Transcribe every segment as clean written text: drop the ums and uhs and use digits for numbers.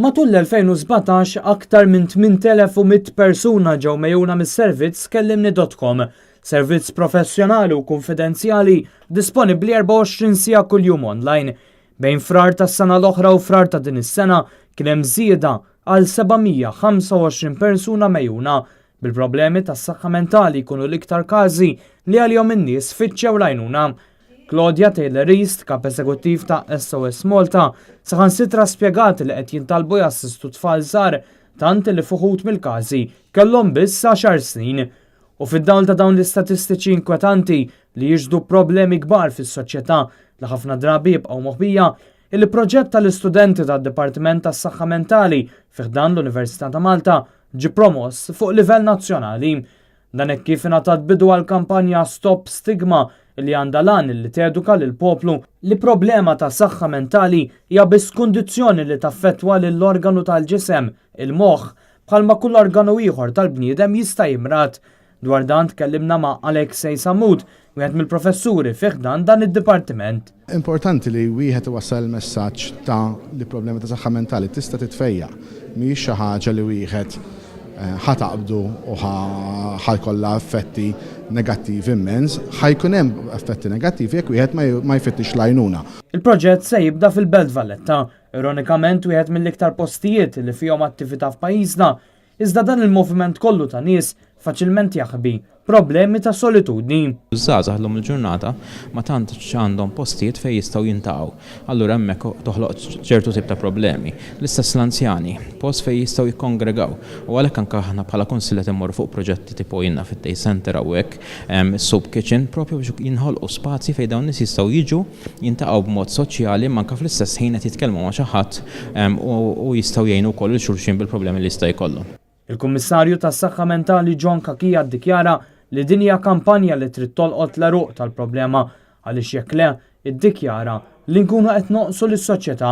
Matul l-2017 aktar minn 8,100 persuna ġew megħjuna mis-servizz kellimni.com, servizz professjonali u kunfidenzjali disponibbli 24 siegħa kuljum online. Bejn Frar tas-sena l-oħra u Frar ta' din is-sena kien hemm żieda għal 725 persuna megħjuna, bil-problemi tas-saħħa mentali jkunu l-iktar każi li għalihom in-nies fittxew l-għajnuna. Claudia Taylor East, kap eżekuttiv ta' SOS Malta, saħansitra spjegat li qed jintalbu jassistu tfal żgħar tant li f'uħud mill-każi kellhom biss għaxar snin. U fid-dawl ta' dawn l-istatistiċi inkwetanti li jixhdu problemi kbar fis-soċjetà li ħafna drabi jibqgħu moħbija, il-proġett tal-istudenti tad-Dipartiment tas-Saħħa Mentali fi ħdan l-Università ta' Malta ġie promoss fuq livell nazzjonali. Dan hekk kif ingħatat bidu għal kampanja Stop Stigma li għandha l-għan li teduka lill-poplu li problema ta' saħħa mentali hija biss kundizzjoni li taffettwa lill-organu tal-ġisem, il-moħħ, bħalma kull organu ieħor tal-bniedem jista' jimrad. Dwar dan tkellimna ma' Alexei Sammut, wieħed mill-professuri fi ħdan dan id-dipartiment. Importanti li wieħed iwassal il-messaġġ ta' li problemi ta' saħħa mentali tista' titfejjaq. Mhijiex xi ħaġa li wieħed ħa taqbdu u ħa jkollha effetti negattivi immens, ħa jkun hemm effetti negattivi jekk wieħed ma jfittix l-għajnuna. Il-proġett se jibda fil-Belt Valletta, ironikament wieħed mill-iktar postijiet li fihom attività f'pajjiżna, iżda dan il-moviment kollu ta' nies faċilment jaħbi problemi ta' solitudni. Iż-żgħażagħ llum il-ġurnata ma tantx għandhom postijiet fejn jistgħu jiltaqgħu. Allura hemmhekk toħloq ċertu tip ta' problemi. L-istess l-anzjani, post fejn jistgħu jikkongregaw. U għalhekk anke aħna bħala kunsill qed immorru fuq proġetti tipo jiena fid-day center hawnhekk, soup kitchen, propju biex jinħolqu spazji fejn dawn nies jistgħu jiġu, jiltaqgħu b'mod soċjali, imma anke fl-istess ħin qed jitkellmu ma' xi ħadd u jistgħu jgħinu wkoll lil xulxin bil-problemi li jista' jkollhom. Il-Kummissarju tas-Saħħa Mentali John Cachia ddikjara li din hija kampanja li trid tolqot l-għeruq tal-problema għaliex jekk le, iddikjara li nkunu qed noqsu lis-soċjetà.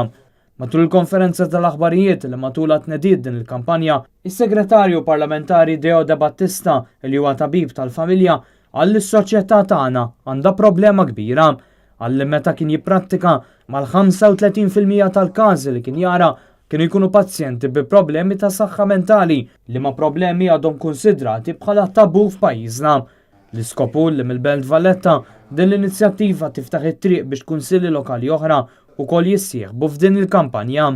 Matul il-konferenza tal-aħbarijiet li matulha tnediet din il-kampanja, is-Segretarju Parlamentari Deo Debattista li huwa tabib tal-familja qal li s-soċjetà tagħna għandha problema kbira. Qal li meta kien jipprattika mal-35% tal-każi li kien jara kienu jkunu pazjenti bi problemi ta' saħħa mentali liema problemi għadhom konsidrati bħala tabu f'pajjiżna. L-iskop hu li mill-Belt Valletta din l-inizjattiva tiftaħ it-triq biex kunsilli lokali oħra wkoll jissieħbu f'din il-kampanja.